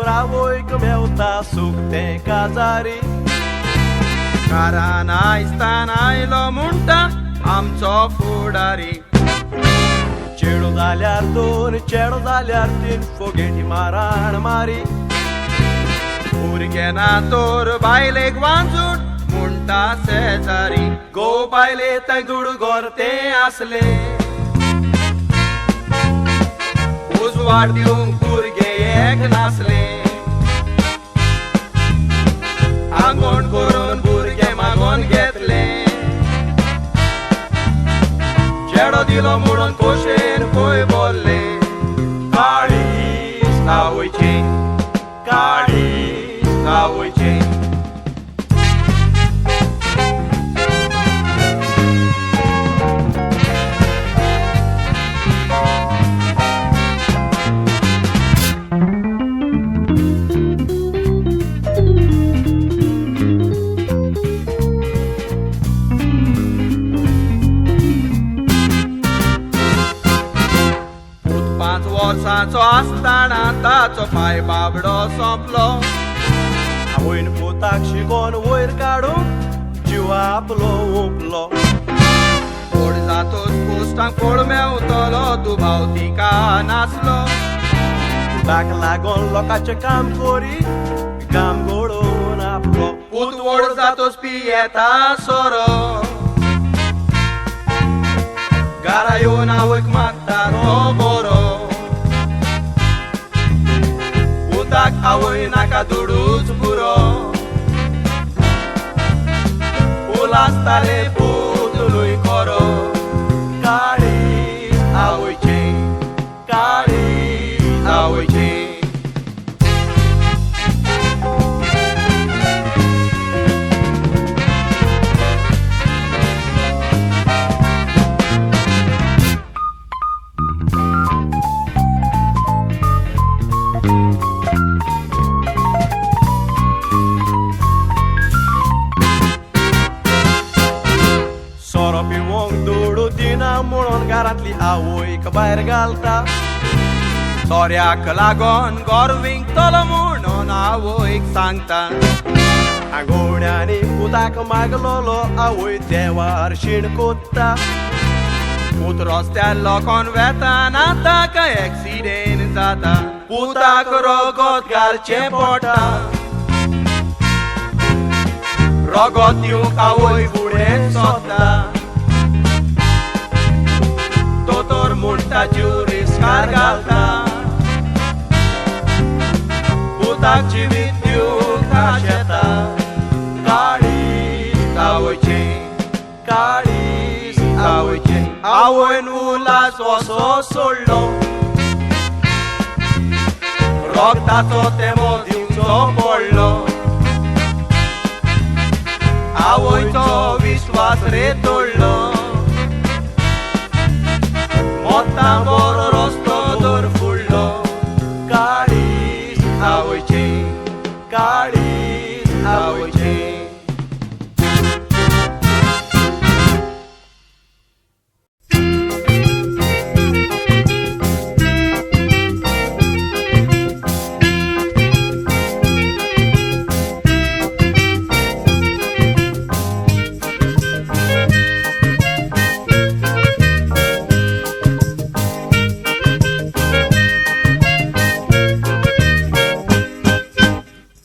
तर आवयक मेवता सूख तें काजारी. घरान आयस्तान आयलो म्हणटा आमचो फुडारी. चेडो जाल्यार दोन चेडो जाल्यार तीन फोगेटी माराण मारी. भुरगें ना तर बायलेक वांजून म्हणटा शेजारी. गो बायले थंय दुडू गोरते आसले, उजवाड दिवंक भुरगे एक नासले. आंगण करून भुरगे मागोन घेतले, चेडो दिलो म्हणून खोशेन खंय बोल्ले. काळीज आवयचें, काळीज आवयचें. वर्सांचो आसतना ताचो पांय बाबडो सोंपलो. आवयन पुताक शिकोन वयर काडून जीव आपलो ओंपलो. व्हड जातोच पोस्टांक कोण मेवतलो दुबाव तिका नासलो. पुताक लागोन लोकांचें काम करी काम घडोवन आपलो. पूत व्हड जातोच पियेता सोरो, घरा येवन आवयक मागता तो बरो. पुताक आवय नाका दुडूच पुरो, उलासताले पूत खरो. काळीज आवयचें, काळीज आवयचें. सोरो पिवंक दुडू दिना म्हणून घरांतली आवयक भायर घालता. सोऱ्याक लागोन घर विंकतलो म्हणून आवयक सांगता. आंगोवण्यांनी पुताक मागलोलो आवय देवार शीण कोत्ता. पूत रस्त्यार लोकोन वेताना ताका एक्सिडेंट जाता. पुताक रगत घालचें पडटा, रगत दिवंक आवय फुडें सोदता. दोतोर म्हणटा जीव रिस्कार घालता, पुताक जिवीत दिवंक आशेता. काळीज आवयचें, काळीज आवयचें. आवयन उलास असो सोडलो, रगताचो तेमो दिवचो पडलो. आवयचो विश्वास रे तोडलो, मोत्ता बरो रस्तो दर फुडलो. काळीज आवयचें, काळीज आवयचें.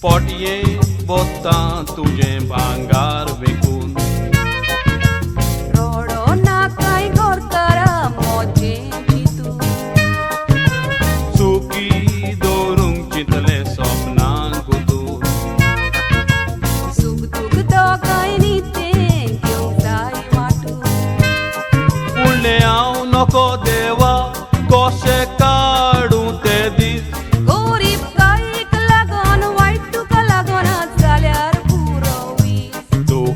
पोटये बोत्तां तुजें भांगार विकून, रोडो नाकाय गोरकारा मोजें चिंतून. सुखी दवरूंक चिंतलें सपनां गुतून. सूख दूख दोगांयनी तें घेवंक जाय वांटून. फुडलें हांव नको देवा कशें काडूं ते दीस. गोरीब कायक लागोन वायट तुका लागोन जाल्यार पुरो वीस. दूख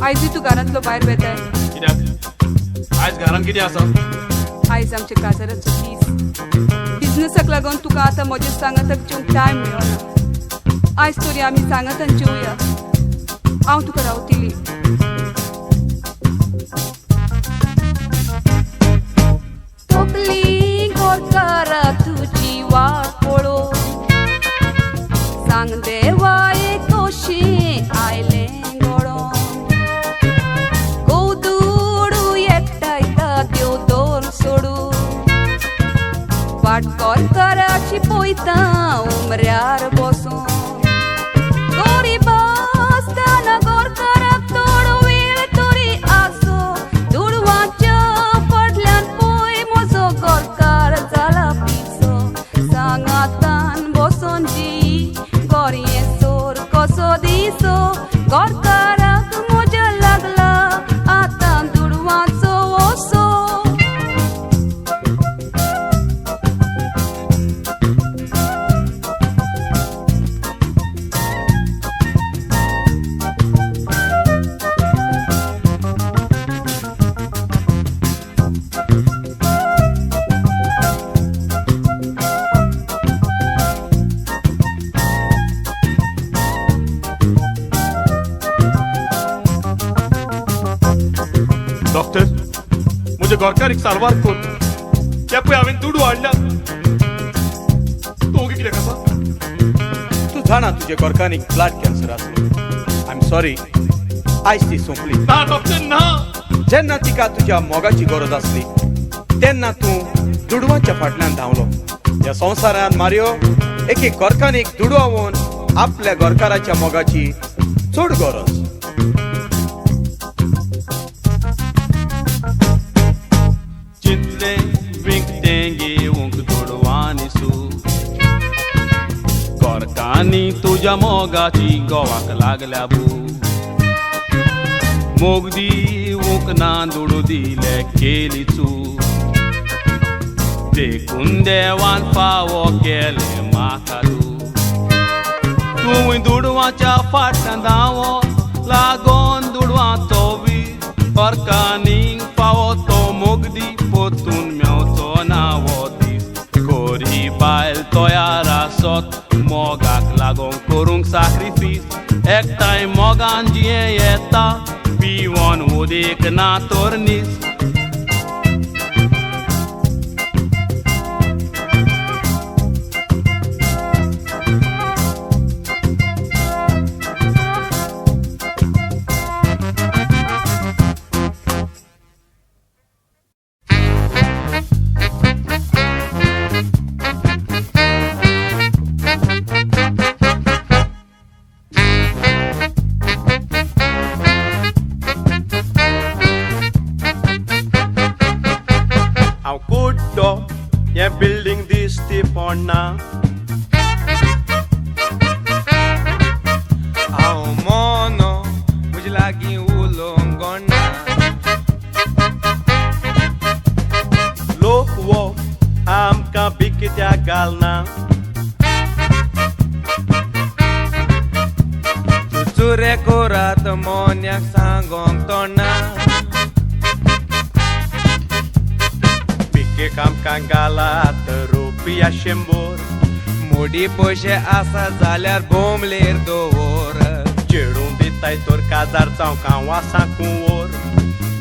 आयजूय तूं घरांतलो भायर वेताय. कित्याक आयज घरान कितें आसा? आयज आमच्या काजाराचो दीस. बिजनसाक लागून तुका आतां म्हजे सांगाताक जेवंक टायम मेळना. आयज तरी आमी सांगातान जेवया. हांव तुका रावतली. तकली गोरकारा तुजी वाट पळोवन सांग देवा एक कशें आयलें घडोवन. गोदूडू एकठांयता त्यो दोन सोडून वाट गोरकाराची पळयता उमऱ्यार बसून. गरीब आसतना गोरकाराक थोडो वेळ तरी आसो. दुडवाच्या फाटल्यान पळय म्हजो गोरकार जाला पिसो. सांगातान बसून जी गोरये सोर कसो दिसो. गोरकाराक म्हज्या लागला आतां दुडवाचो वसो. डॉक्टर, म्हज्या घरकारीक सालवार कर. ते पळय हांवें दुडू हाडल्या. तूं ओगी कित्याक आसा? तूं जाणा तुजे घरकारीक ब्लड कॅन्सर आसलो. I am sorry, आयज ती सोंपली. ना डॉक्टर ना. जेन्ना तिका तुज्या मोगाची गरज आसली तेन्ना तूं दुडवांच्या फाटल्यान धांवलो. ह्या संवसारान मारियो एके घरकारीक दुडवावन आपल्या घरकाराच्या मोगाची चड गरज. चिंतले विकतें घेवंक दुडवांनी सू घरकान्नी तुज्या मोगाची गोवाक लागल्या बू. मोग दिवंक ना दुडू दिले केली चूक. देखून देवान फावो केलें म्हाका तूं. तूं दुडवाच्या फाटल्यान धांवो लागोन दुडवाचो वीर. घरकान्नीक फावो तो मोग दी पोतून मेवचो ना हो दीस. कोरी बायल तयार आसत मोगाक लागोन करूंक साक्रिफीस. एकठांय मोगान जियें येता पिवन उदीक ना तर नीस. हांव कुड्डो हें बिल्डींग दिसती पडना. हांव मोनो म्हजे लागीं उलोवंक गोडना. लोक वो आमकां बी कित्याक घालना. चुरे कोरात मोन्याक सांगोंक तोंडना. पिकेक आमकां घालात रुपया 100. मोडी पयशे आसा जाल्यार बोमलेर दवर. चेडूं दिताय तर काजार जावंक हांव आसा कुंवर.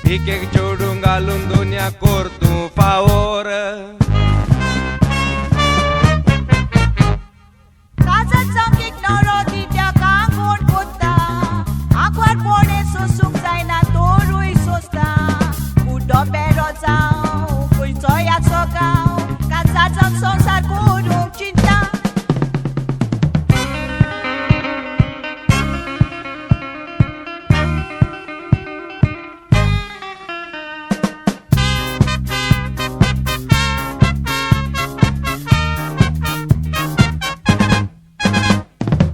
भिकेक चेडूं घालून दुनिया कोर तूं फावोर. काजार जावंक एक नवरो दित्या कांगोण कोत्ता. आंकवार पोणे सोसूंक जायना तोरूय सोंसता. कुड्डो बेरो जावं खंयचोय आसो गांव काजार जावंक संवसार करूंक चिंता.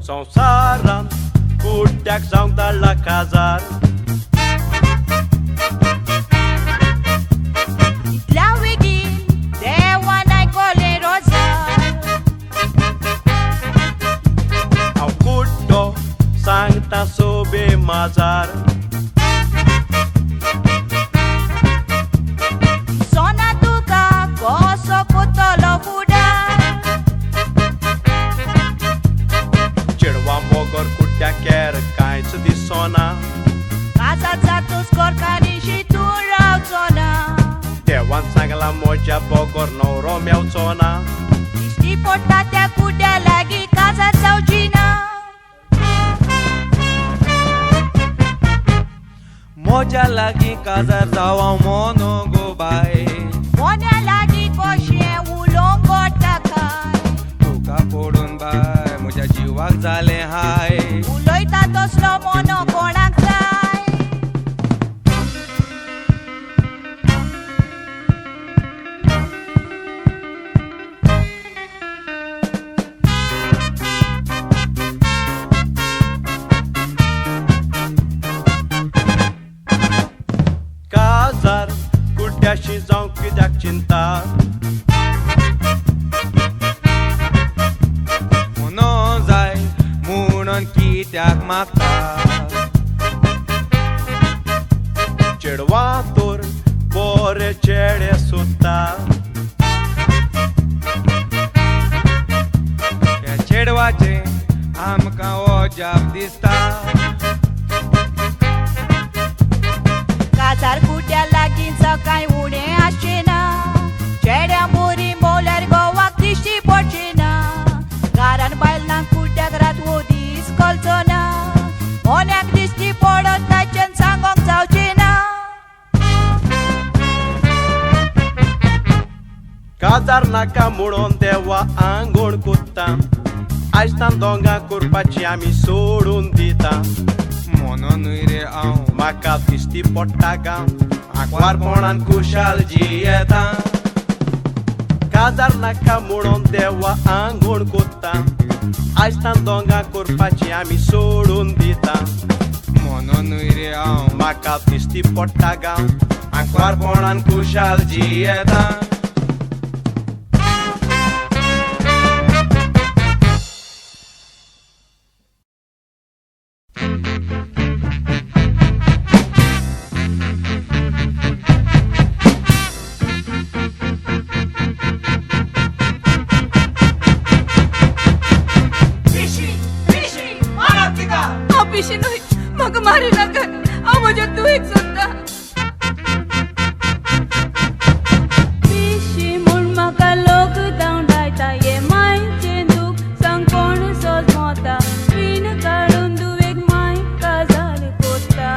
संवसारान कुड्ड्याक जावंक धाडला काजार. इतल्या बेगीन देवान आयकलें रोजार. हांव कुड्डो सांगता सोबे माजार. कांयच दिसोना. काजार जातूच गोरकारीशी तूं रावचो ना. देवान सांगला म्हज्या बगर न्हवरो मेवचो ना. दिश्टी पडटा त्या कुड्या लागीं काजार जावची ना. म्हज्या लागीं काजार जावं मोनो गो बाय. मोन्या लागीं कशें उलोवंक गोडटा काय. तुका पडून बाय म्हज्या जिवाक जालें हाय. उलयता तसलो मोनो कोणाक जाय. काजार कुड्ड्याशी जावंक कित्याक चिंता. मोनो जाय म्हणून कित्याक मागता. चेडवा तर बरे चेडे सोदता. त्या चेडवाचें आमकां अजाप दिसता. काजार कुड्या लागीं कांय उणें आसचें ना. चेड्या मोरी मोल्यार गोवाक दिश्टी पडचें ना. घरान बायलांक कुड्ड्याक रात हो दीस कळचो ना. मोन्याक दिश्टी पडत ताचें सांगोंक जावचें ना. काजार नाका म्हणून देवा आंगोण कोत्ता. आयज तान दोंगा करपाची आमी सोडून दिता. मोनो न्हय रे हांव म्हाका दिश्टी पडटा गांव. आंकवारपणान खुशाल जियेता. काजार नाका म्हणून देवा आंगोण कोत्ता. आयज तान दोंगा करपाची आमी सोडून दिता. मोनो न्हय रे हांव म्हाका दिश्टी पडटा गांव. आंकवारपणान खुशाल जियेता. पिशी न्हय म्हाका मारी नाका. हांव म्हज्या तुवेक सोदता. पिशी म्हूण म्हाका लोक धांवडायता. हे मायचें दूख सांग कोण सोजमोता. वीण काडून दुवेक माय काजार कोत्ता.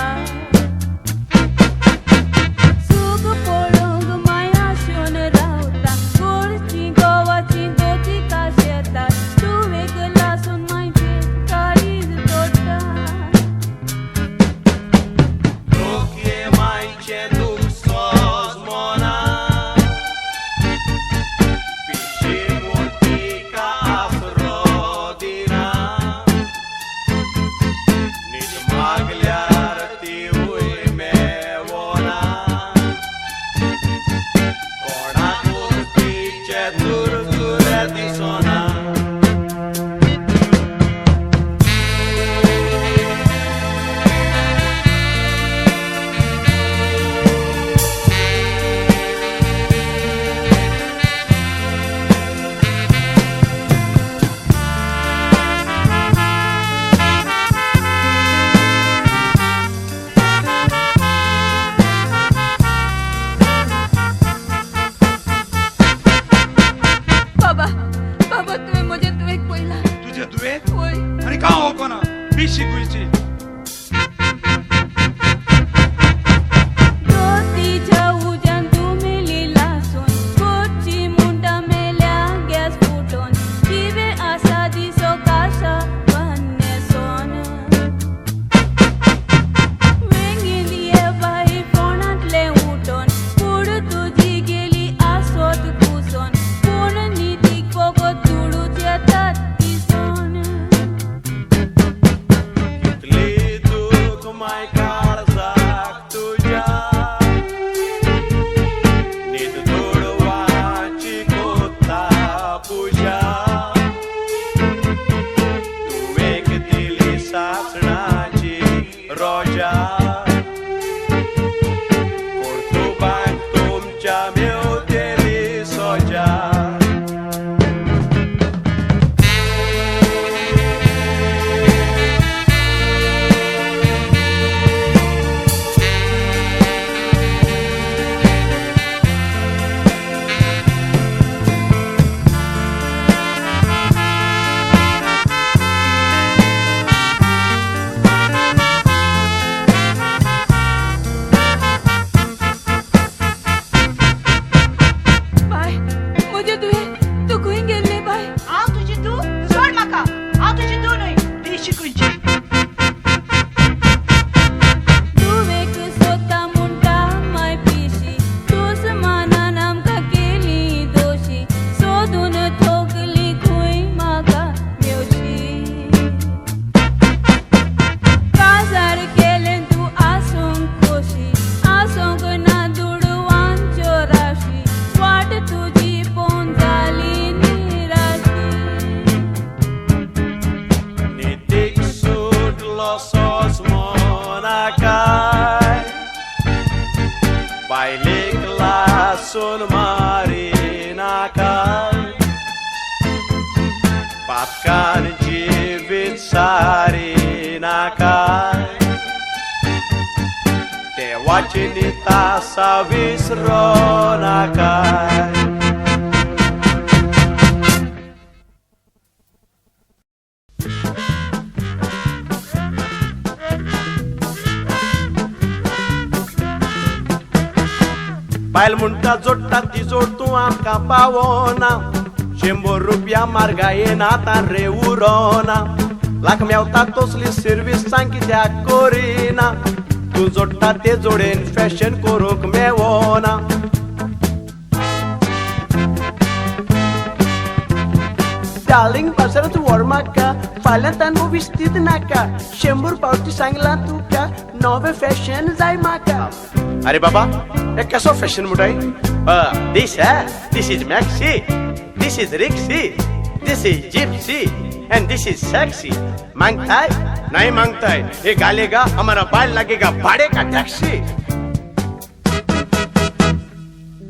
सूख पळोवंक माय आशेवन रावता. गोडची गोवाची दोती काश येता. तुवेक लासून मायचें काळीज तोडटा. बाबा बाबा तुवें म्हजें तुवेक पळयलां. तुजें दुयेंत वय आनी कांय वळखना पिशी खंयची. दोतीच्या उज्यान तूं मेली लासून. कोची मुंडा मेल्या गॅस फुटोन. जिवे आसा दिसो काशा वन्नेसोन. वेंगेली हे बाई फोणांतलें उठोन. कूड तुजी गेली आसत कुसोन. पूण नितीक फकत दुडूच येतात दिसोन. कितली दूख माय काळजाक तुज्या. न्हीद दुडवाची कोत्ता पुजा. तुवेक दिली सासणाची रोजा. कोर्तुबांक तुमच्या मेवतेली सोजा. सोजमोनाकाय बायलेक लासून मारिनाकाय पातकान जिवीत सारिनाकाय देवाची नितासा विसरोनाकाय. बायल म्हणटा जोडटा ती जोड तूं आमकां पावना 100 रुपया मार्गायेन आतां रे उरोना लाख मेवता तसली सर्वीस सांग कित्याक करिना तूं जोडटा ते जोडेन फॅशन करूंक मेवना. डार्लिंग बाजारांत व्हर म्हाका फाल्यां तान विस्तीद नाका 100 पावटी सांगलां तुका नवें फॅशन जाय म्हाका. अरे बाबा हे कसो फॅशन म्हणटाय? This this is maxi, this is rixi, this is gypsy and this is sexy. मांगताय नहीं मांगताय ये गालेगा हमारा बाल लगेगा भाड़े का टैक्सी.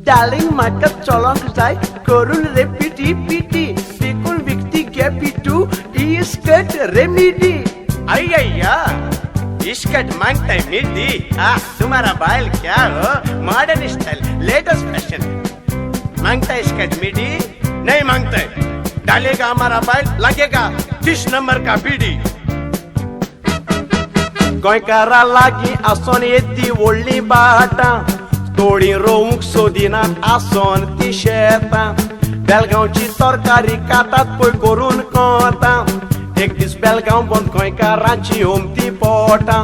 डार्लिंग म्हाका चलोंक जाय करून रे पिटी पिटी विकून विकती घे पिटू ही स्कर्ट रे मिडी. अय्या स्कर्ट मांगता है मिडी. तुम्हारा बाल क्या हो मॉडर्न स्टाइल लेटेस्ट फैशन. मांगता है स्कर्ट मिडी नहीं मांगता है डालेगा हमारा बाल लगेगा 30 नंबर का बीडी. गोंयकारा लागीं आसोन येदी व्हडली बाटां थोडी रोवंक सोदिनात आसोन ती शेतां बेलगांवची तरकारी कातात पळय करून कोतां एक दीस बेलगांव बंद गोंयकारांची ओमती पोटां.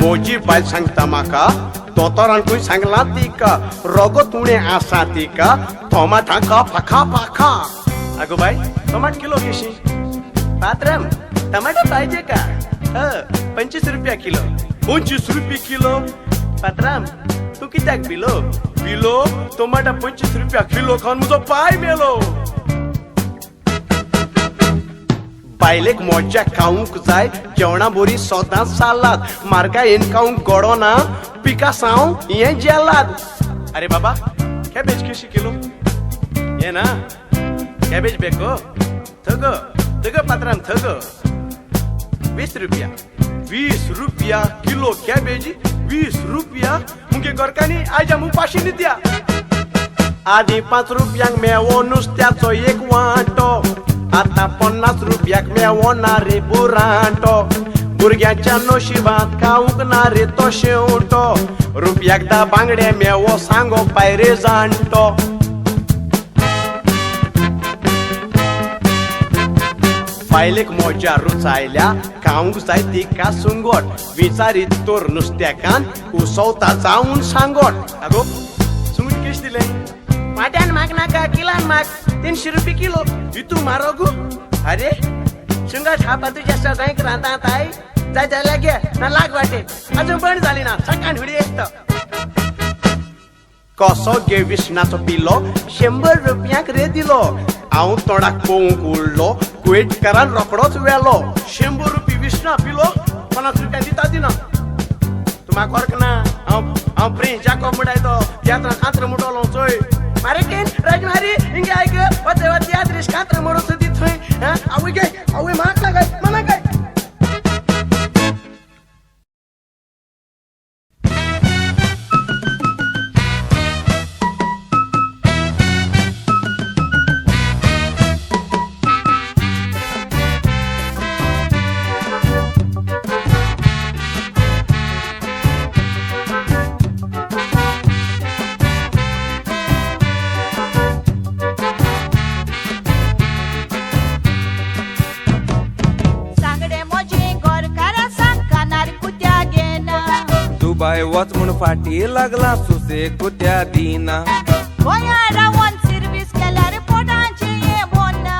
म्हजी बायल सांगता म्हाका दोतोरानकूय सांगलां तिका रगत उणें आसा तिका टोमाटां खा पाखा पाखा. आगो बाय टोमाट किलो केशी? पात्रम टमाटो पाहिजे का? 25 रुपया किलो. 25 रुपया किलो? पात्रम तूं कित्याक बिलो? बिलो टोमाटा 25 रुपया किलो खावन म्हजो पांय मेलो. बायलेक मज्जा खावंक जाय जेवणा बरी सदांच सालाद मार्गायेन खावंक गोडो ना पिकासांव हें जेलाद. अरे बाबा कॅबेज कशी किलो? हे ना कॅबेज बेको थगो थगो पात्राम थगो 20 रुपया. 20 रुपया किलो कॅबेज 20 रुपया मुगे घरकान्नी आयज आम उपाशी न्हिद्या. आदीं 5 रुपयांक मेवो नुस्त्याचो एक वांटो आतां 50 रुपयाक मेवो ना रे बुरांटो. भुरग्यांच्या नशिबांत खावंक ना रे तो शेंवटो रुपयाक 10 बांगडे मेवो सांगो पाय रे जाणटो. बायलेक मजा रुचायल्या खावंक जाय तिका सुंगट विचारीत तर नुस्त्याकान उसवता जावन सांगट. आगो सुंगट केश दिलें? वाट्यान माग नाका किलान माग 300 रुपये किलो. इतू म्हारगू? अरे सुंगट खावपा तुज्या सगळ्यांक रांदात I जाय जाल्यार घे ना लाग वाटे अजून बंद जाली ना सकाळ हुडी येता. कसो गे विष्णाचो पिलो 100 रुपयांक रे दिलो. हांव तोंडाक पळोवंक उरलो कुवेटकारान रोकडोच व्हेलो. 100 रुपया विष्णा पिलो 50 रुपया दिता दिना. तूं म्हाका वळखना हांव हांव प्रिन्स जाकोब म्हणटाय तो तियात्रान कांत्र मोडलो चोय. मारेकेन राजमारी हिंगे आयक वते वते तियात्रीस कांत्र मोडून सुदी थंय आवय गे आवय म्हाका काय मना काय. दुबाय वच म्हूण फाटी लागला सुसेग कुत्या दिना. गोंया रावन सर्वीस केल्यार पोटाचें हें बोना.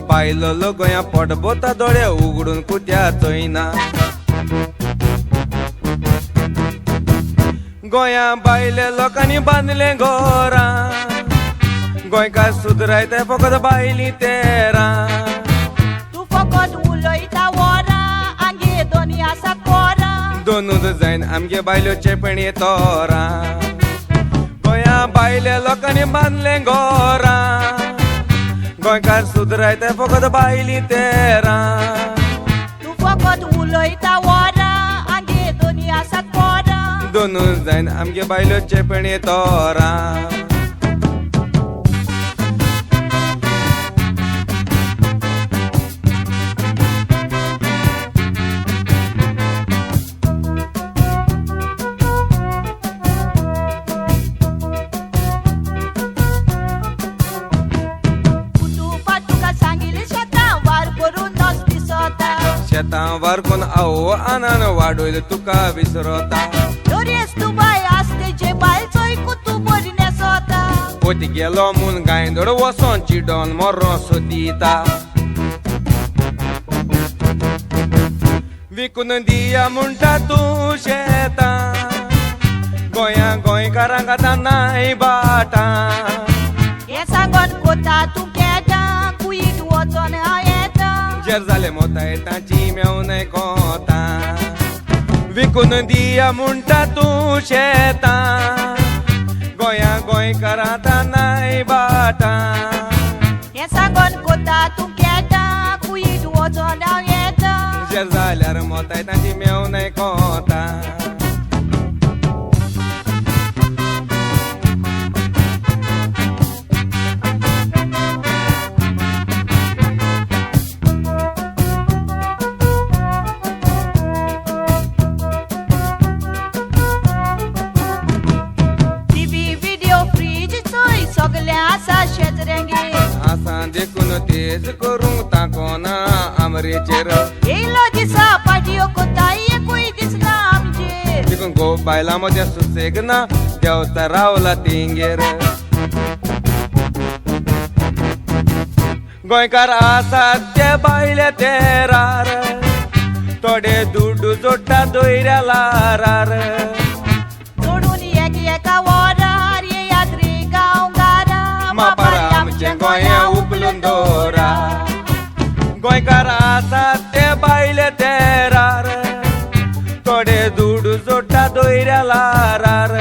बायलो गोंया पोटभरता दोळे उगडून कुत्या चोयना. गोंया बायले लोकांनी बांदलें घरां गोंयकार सुदरायता फकत बायली तेरां. जायन आमगे बायल्यो चेपणी तोरां. गोंया बायले लोकांनी बांदलें घरां, गोंयकार सुदरायता फकत बायली तेरां. तूं फकत उलयता वरां, आमगे दोनी आसात पोरां. दोनूय जायन आमगे बायल्यो चेपणी तोरां. शेतां वारकून आवो आनान वाडोयल तुका विसरोता. दरेस तूं बाय आसते जे बायल चोयकू तूं बरी न्हेसोता. पोती गेलो म्हूण गांयदोड वचोन चिडोन मोरो सोदिता. विकून दिया म्हणटा तूं शेतां, गोंया गोंयकारांक आतां नाय बाटां. हें सांगोन कोता तूं केदां, कुयीट वचोन हांव येता. जर जालें मोताय तांची मेवनाय कोता. विकून दिया म्हणटा तूं शेतां, गोंया गोंयकारां आतां नाय बाटां. हें सांगोन कोता तूं केदां, कुयीट वचोन हांव येता. जर जाल्यार मोताय तांची मेवनाय कोता. देखून तेज करूंक ताकोना आमरेचेर. येयलो दिसा पाटयो कोता एकूय दिसना आमचेर. देखून गो बायलां मदें सुसेग ना, देंवता रावला तेंगेर. गोंयकार आसात ते बायले तेरार, थोडे दुडू जोडटा दोयऱ्या लारार. जोडून एक एका वरार येयात रे गांवकारा, मापार आमचें गोंया उखलून दवरा. गोंयकार आसात ते बायले तेरार, थोडे दुडू जोडटा दोयऱ्या लारार.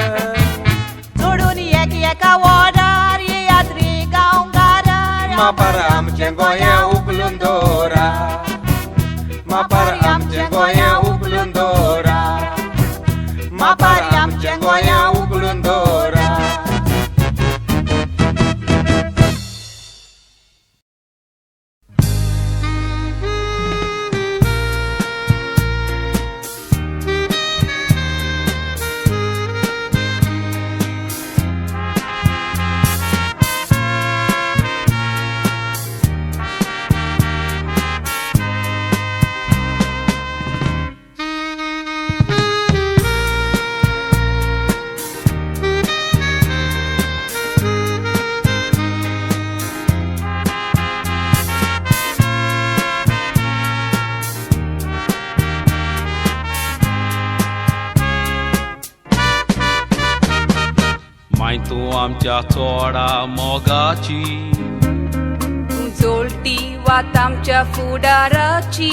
जोडून एक एका वरार येयात रे गांवकारा, मापार आमचें गोंया उखलून दवरा. मापार आमचें गोंया उखलून दवरा. मापार आमचें गोंया उखलून दवरा. तूं आमच्या चोडा मोगाची, तूं जोळटी वात आमच्या फुडाराची.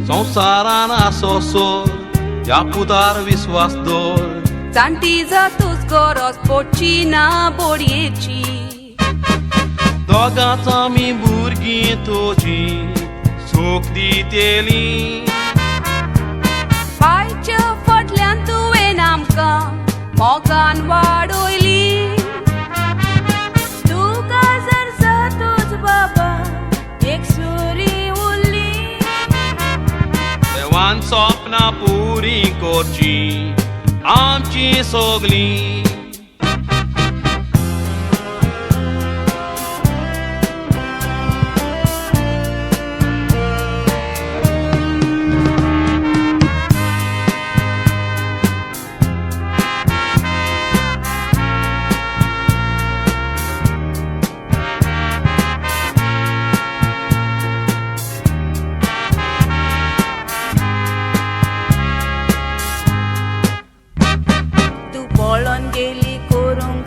संवसारान आसो सोर ह्या पुतार विस्वास दवर. जाणटी जातूच गरज पडची ना बोडयेची. दोगांच आमी भुरगीं तुजी सूख दितेली. बायच्या फाटल्यान तुवें आमकां मोगान वाडयली. तूं काजार जातूच बाबा एक सुरी उरली. देवान सपनां पुरी करची आमची सगळीं.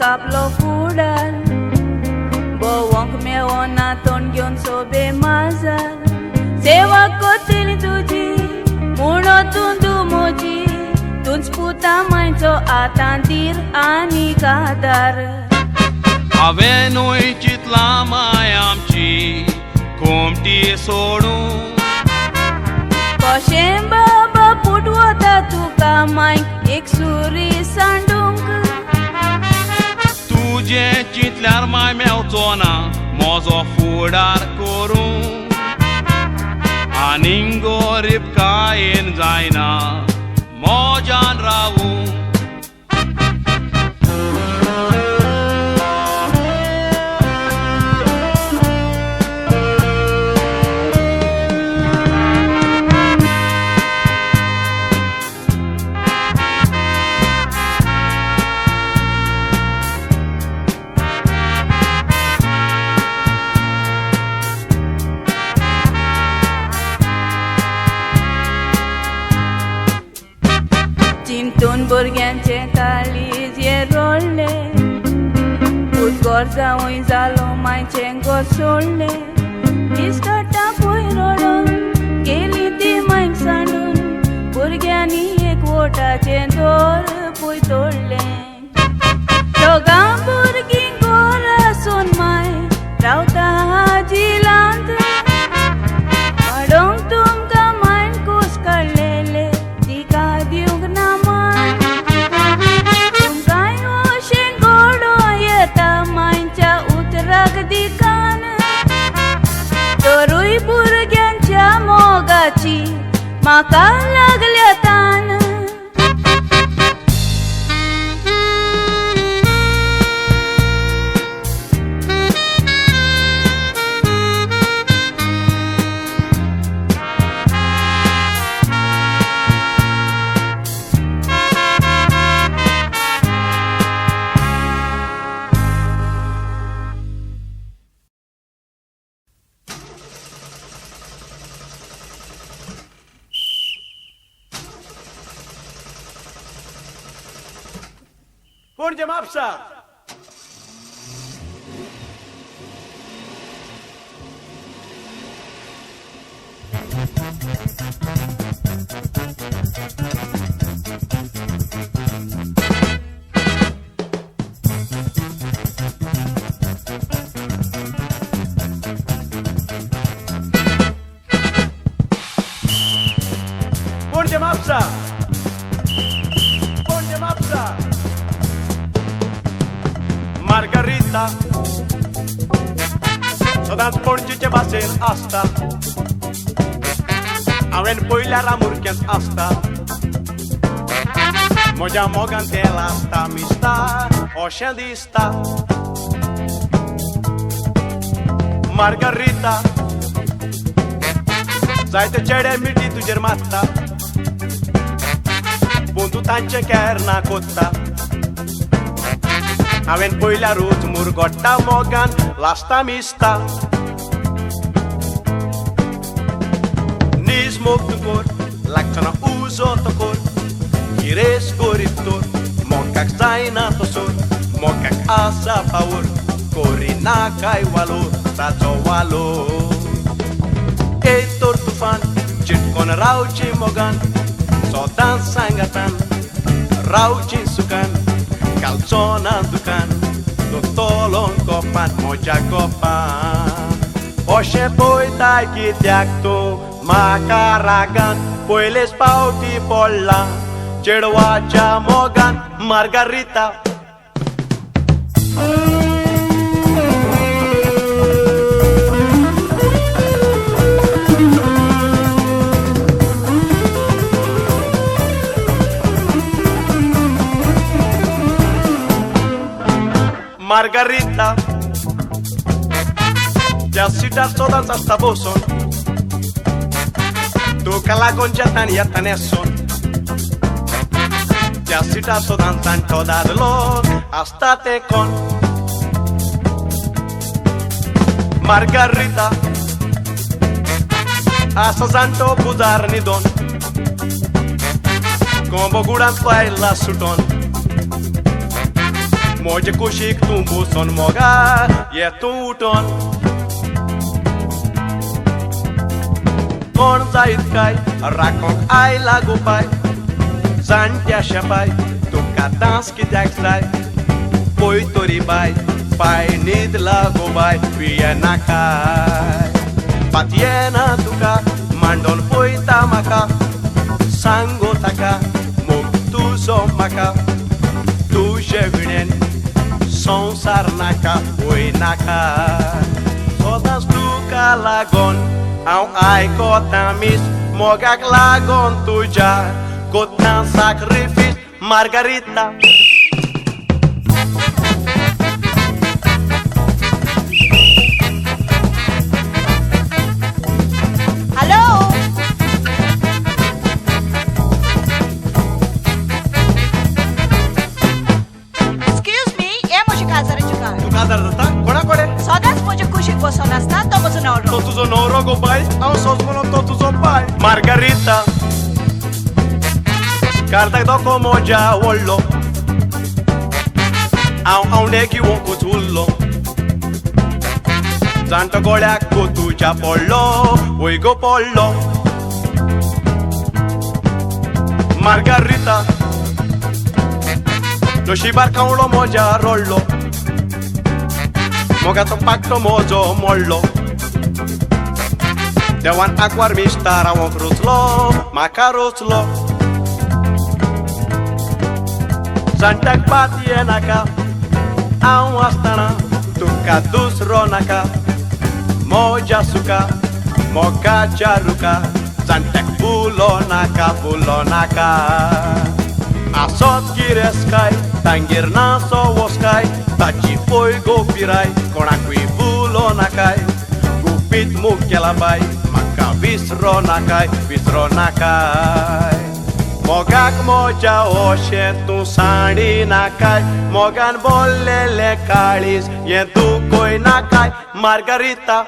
आपलो फुडार भोवंक मेवना तोंड घेवन सोबे माजार. सेवा कोतली तुजी म्हणून तूं तूं म्हजी तूं तूंच पुता मांयचो आतां धीर आनी आदार. हांवें न्हय चिंतलां माय आमची कोमटी सोडूं. कशें बाबा पुटवता तुका मांयक एक सुरी सांडूंक. तुजें चिंतल्यार माय मेवचो ना म्हजो फुडार करूं. आनीक गरीबकायेन जायना मोजान रावूं. चिंतून भुरग्यांचें काळीज हें रडलें. उदगोर जावूय जालो मांयचें घर सोडलें. दीस काडटा पय रडोन गेली ती मांयक सांडून. भुरग्यांनी एक वोटाचें दोर पय तोडलें. दोगां भुरगीं गोर आसून मांय रावता हाजिलांत. वाडोवंक तुमकां मांयन कूस काडलेले तिका दिवंक ना मान. तुमकांय अशें घडोवं येता मांयच्या उतराक दिकान. तरूय भुरग्यांच्या मोगाची म्हाका लागल्या तान. Panaji Mapusa. Panaji Mapusa. Panaji Mapusa. Margarita सदांच पणजेचे भाशेन आसता. हांवें पयल्यार मुरक्यांत आसता. म्हज्या मोगान तेल आसता मिसता अशें दिसता. मार्गरिता जायते चेडे मिठी तुजेर मारता. पूण तूं तांचें कॅर ना कोत्ता. हांवें पयल्यारूच मुरगोट्टा मोगान लासता मिसता. नीज मोग तूं कोर लागचो ना उजो तो कोर. गिरेस गोरीब तोर मोगाक जायना तसोर. मोगाक आसा पावर कोरिना काय वालोर ताचो वालोर. ए तोर तुफान चिटकोन रावची मोगान. सदांच सांगातान रावची सुखान. घालचो ना दुकान दोतलो कोपान म्हज्या कोपान. अशें पळयताय कित्याक तूं म्हाका रागान. पयलेच पावटी पडला चेडवाच्या मोगान. मार्गरिता. मार्गरिता त्या सिटार सदांच आसता बसून. तुका लागून जेतान येता न्हेसून. त्या सिटार सदांच जाणटो दादलो आसता ते कोण. मार्गरिता आसा जाणटो पुजार न्हिदोन. कोंबो गुडांत आयला सुटोन. म्हजे कुशीक तूं बसून मोगा ये तूं उठोन. कोण जायत काय राखोंक आयला गोपाय. जाणट्या शेपाय तुका तांस कित्याक जाय पळय तरी बाय पाय न्हीद लागो बाय पियेनाकाय पातयेना तुका मांडोन पळयता म्हाका सांगो ताका मोग तुजो म्हाका तुजे विणेन संवसार नाका वय नाका सदांच तुका लागोन हांव आयकतां मीस मोगाक लागोन तुज्या कोत्ता sacrifice Margarita. Hello. Excuse me, हें म्हजें काजाराचें कार्ड. तूं काजार जाता कोणा कडेन? सदांच म्हजे कुशीक बसून आसता तो म्हजो न्हवरो. तो तुजो न्हवरो गो बाय, हांव सोजमलो तो तुजो पाय. मार्गारिता कार्ताक धोको म्हज्या व्हडलो हांव आवणे घेवंकूच उरलो जाणटो गोळ्याक गो तुज्या पडलो वय गो पडलो. मार्गारिता नशिबार कावळो म्हज्या रडलो मोगाचो पाकटो म्हजो मोडलो देवान आंकवार मिस्तार हांव रोचलो म्हाका रोचलो. जाणट्याक पात येनाका हांव आसतना तुका दुसरो नाका म्हज्या सुखा मोगाच्या रुखा जाणट्याक फुलो नाका फुलो नाका. आसत गिरेस्काय तांगेर नासो वसकाय ताची पय गो पिराय कोणाकूय फुलो नाकाय गुपीत मोग केला बाय म्हाका विसरो नाकाय विसरो नाकाय. मोगाक म्हज्या अशें तूं सांडी नाकाय मोगान बोल्लेलें काळीज हें दुखय नाकाय. मार्गारिता.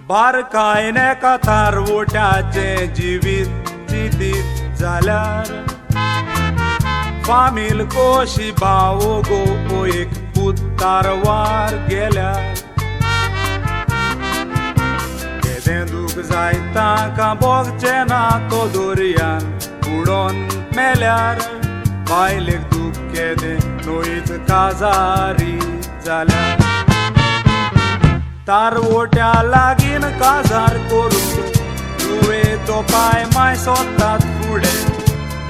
बारकायन एका तारवट्याचें जिवीत चिंतीत जाल्यार फामील कोशी भाव गो एक पूत तारवार गेल्यार केदें दूख जायता तांकां भोगचें ना तो दर्यान उडोन मेल्यार बायलेक दूख केदें न्हंयच काजारी जाल्यार तारवट्या लागीन काजार करूंक तुवें पांय माय सोदतात फुडें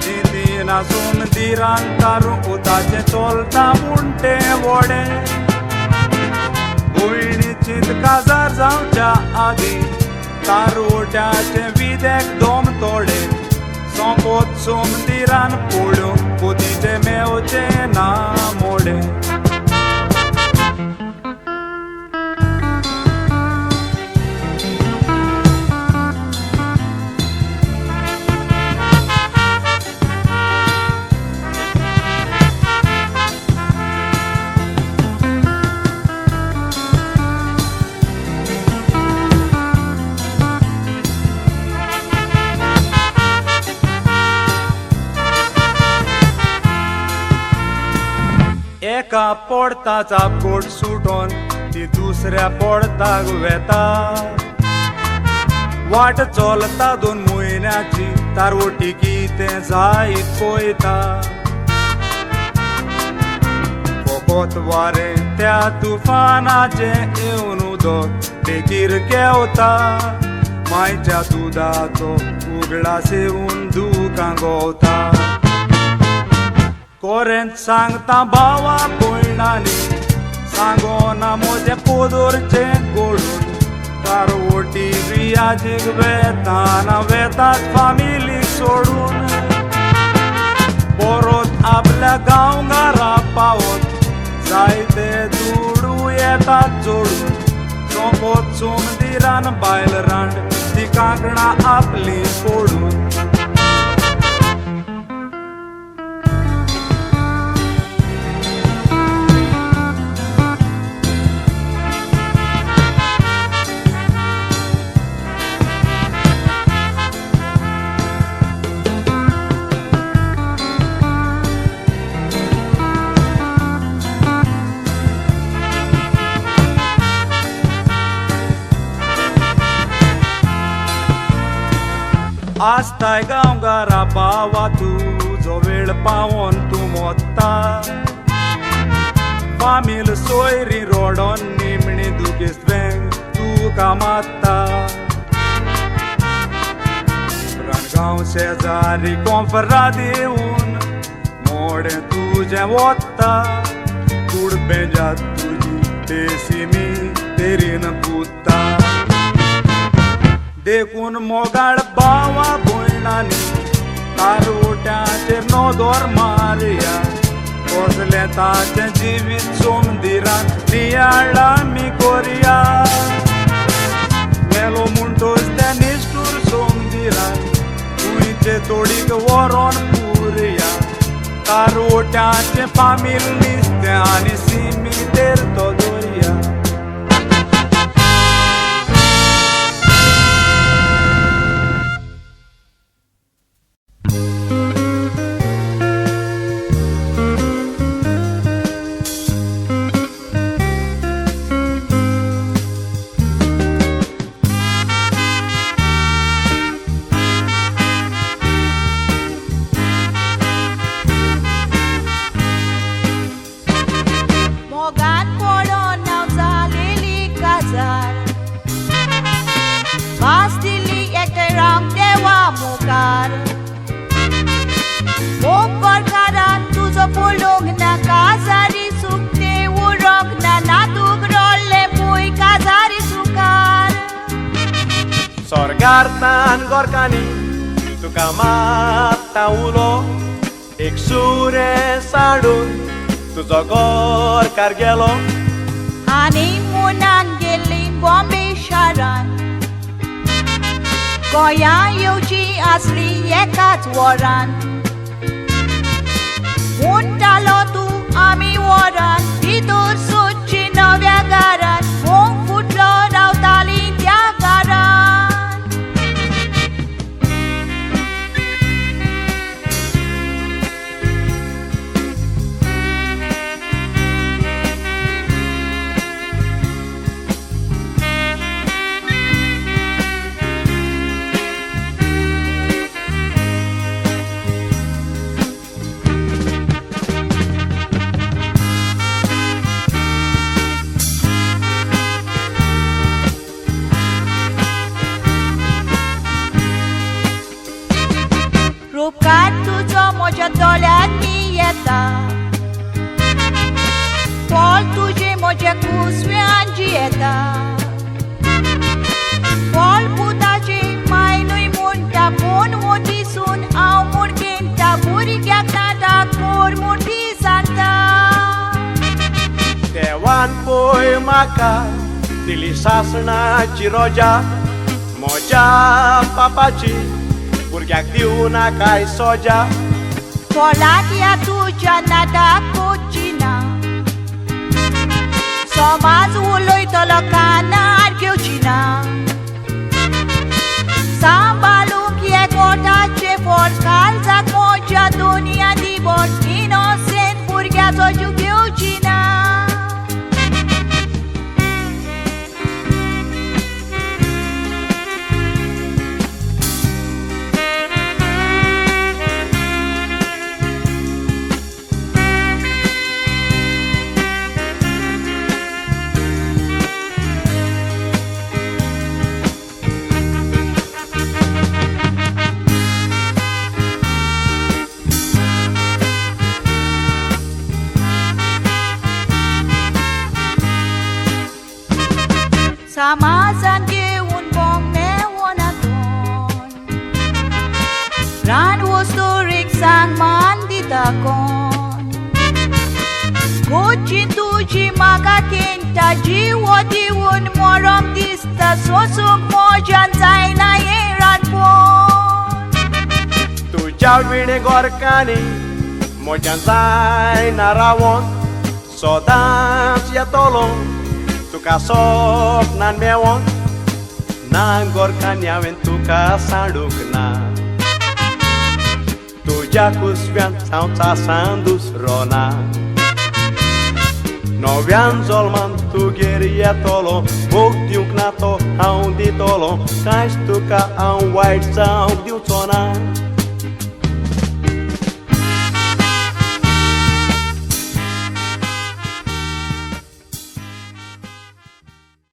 जिंदीन आसून दिरान तारूंक ताचें चलता म्हूण तें व्हडें भयणी चिंत काजार जावच्या आदीं तारवट्याचें विदेक दोम तोडे सोंपोत सोमदिरान पळोवंक पोतीचें मेवचें ना मोडें. एका पोडताचा कोट सुटोन ती दुसऱ्या पोडताक वेता वाट चलता 2 म्हयन्याची तारवटी कितें जायत पळयता फकत वारें त्या तुफानाचें येवन उदक बेगीर घेवता मायच्या दुदाचो उगडास येवन दुकां गवता. कोरेंत सांगता भावा भयणांनी सांगोना म्हजें पोदोरचें गोडून तारवटी रियाजीक वेताना वेतात फामिलीक सोडून परत आपल्या गांवघरा पावत जायते दुडू येतात जोडून सोंपत सोमदिरान बायल रांड ती कांकणां आपली फोडून. आसताय गांवघरा बावा तुजो वेळ पावोन तूं मोत्ता फामील सोयरी रोडोन निमणी दुखेस्त वेंग तुका मात्ता रणगांव शेजारी कोंफरा दिवन मोडें तुजें वोत्ता कूड बेंजात तुजी तेसिमी तेरीन पुत्ता. देखून मोगाळ बावा भयणांनी तारोट्याचेर नदर मारया कसलें ताचें जिवीत सोमदिरान नियाळा मी कोरया मेलो म्हणटोच त्या निश्ठूर सोमदिरान तुंयचे तोडीक व्हरोन पुरया तारोट्याचें फामील निस्तें आनी सिमितेर तो दवरया. सोर्गार्तान गोरकांनी तुका मात्ता उलो एक सुरें साडून तुजो गोरकार गेलो. आनी मुनान गेली बॉम्बे शारान गोंया येवची आसली एकाच वरान म्हणटालो तूं आमी वरान भितर सोदची नव्या घरान फोंग फुटलो रावताली त्या घरान. रुपकार तुजो म्हज्या दोळ्यांनी येता पोल तुजें म्हज्या कुसव्यान जियेता पोल पुताचे माय न्हय म्हणटा फोन वो दिसून हांव म्हूण घेता भुरग्याक नाटाक कोर म्हूण दिसांता. देवान पळय म्हाका दिली सासणाची रोजा म्हज्या पापाची भुरग्याक दिवं नाकाय सोजा. पोलाक या तुज्या नाटाक कोची ना समाज उलयतलो कानार घेवची ना सांबाळूंक एकवटाचें फळ काळजाक म्हज्या दुनिया दिवट इनोसेंट भुरग्याचो जीव घेवची ना. समाजान घेवन बोंग मेवना दोन रान वस्तू रिक्सांक मान दिता. कित्याकोन गोची तुजी म्हाका खेळटा जीव दिवन मोरम दिसता सोसूंक मोज्यान जायना हें रांदपोन. तुज्या विणे गोरकांनी म्हज्यान जायना रावोन, सदांच येतलो तुका सपनान मेवोन. ना गोरकांनी हांवें तुका सांडूंक ना, तुज्या कुसव्यान हांव सान दुसरो ना. नव्यान जल्मान तुगेर येतलो, भोग दिवंक ना तो हांव दितलो, कांयच तुका हांव वायट जावंक दिवचो ना.